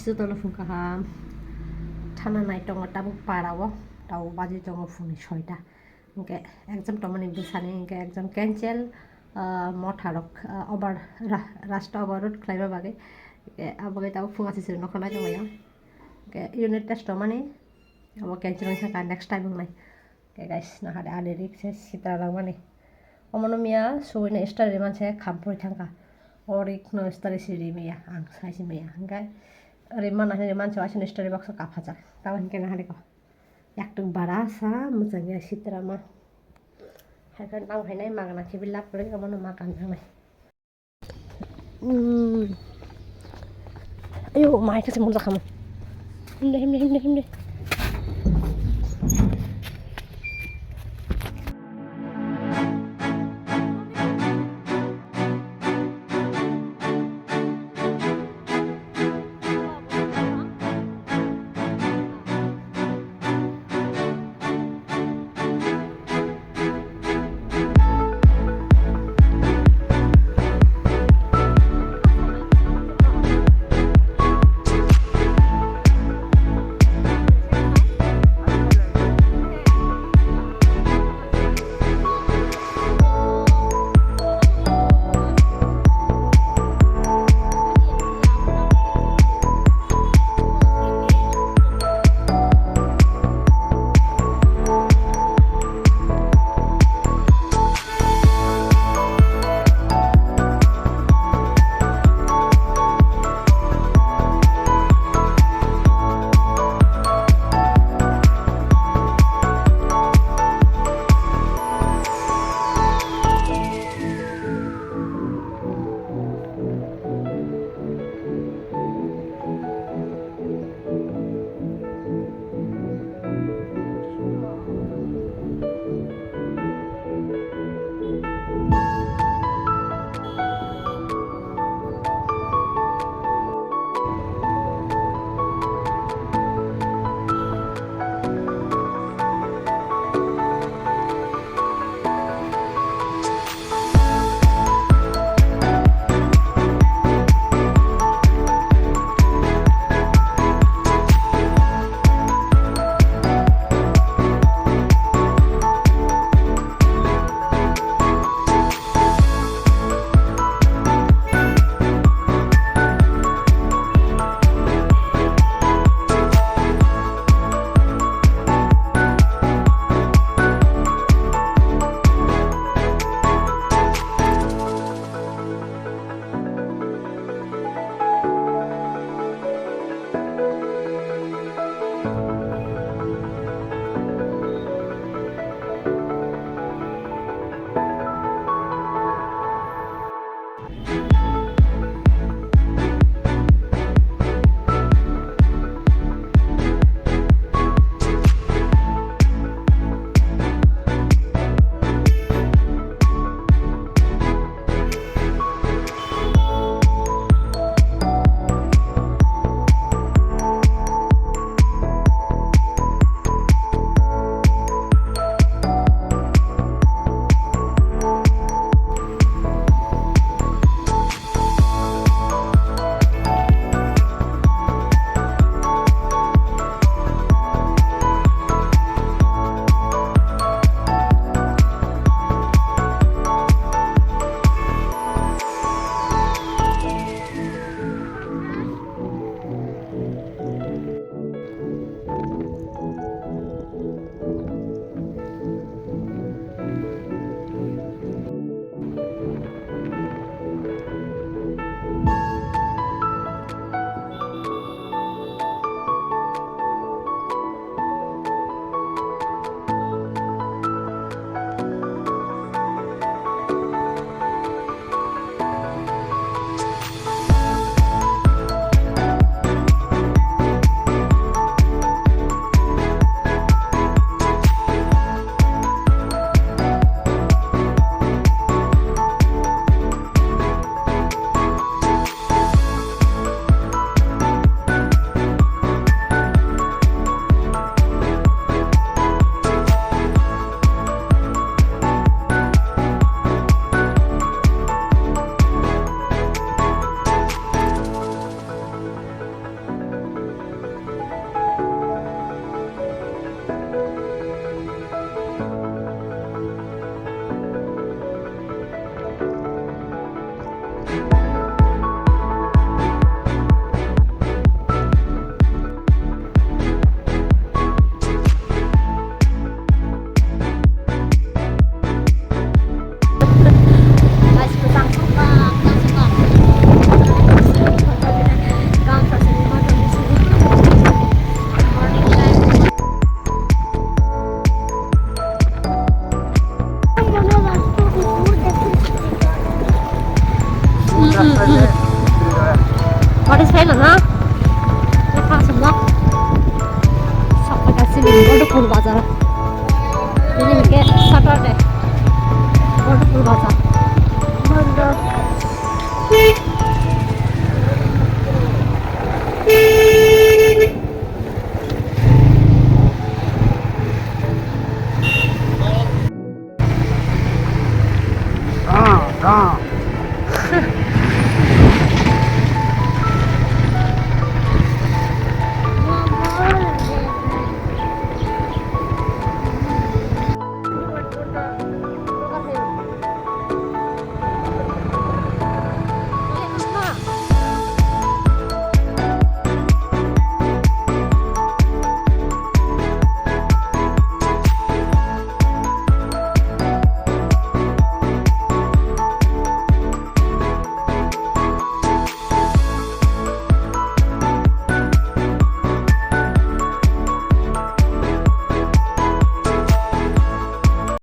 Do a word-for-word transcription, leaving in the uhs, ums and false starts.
Jotono phung kaham. Thana nai tongo tabuk para o, tabuk baji tongo phungni soita. Hingke exam tongmani bwsani hingke exam cancel, ah, motha rok, ah, over, ra-, rasta overload khlaima bagwi. Hingke abo bagwi tabuk phung aswk siri nokha nai tonglaio. Hingke unit test tongmani abo cancel wngkha next time wngnai. Hingke guys, nahade ani rik se sitra langmani. Omono miya suwino study rimani se khampui thangkha. O rik no study si rimaya, ang sai si maya. Hingke rimana hini rimani se waisano study box o kaphajak. Tamo hingke nahade ko. Yaktung bara sa, mwchangya sitra ma. Hai khe nang hai nai magna khibi lab kwrwi, omono magna nangnai. Hmm. Ayo, mai khe se mung jakha mo. Himde, himde, himde, himde. Baja.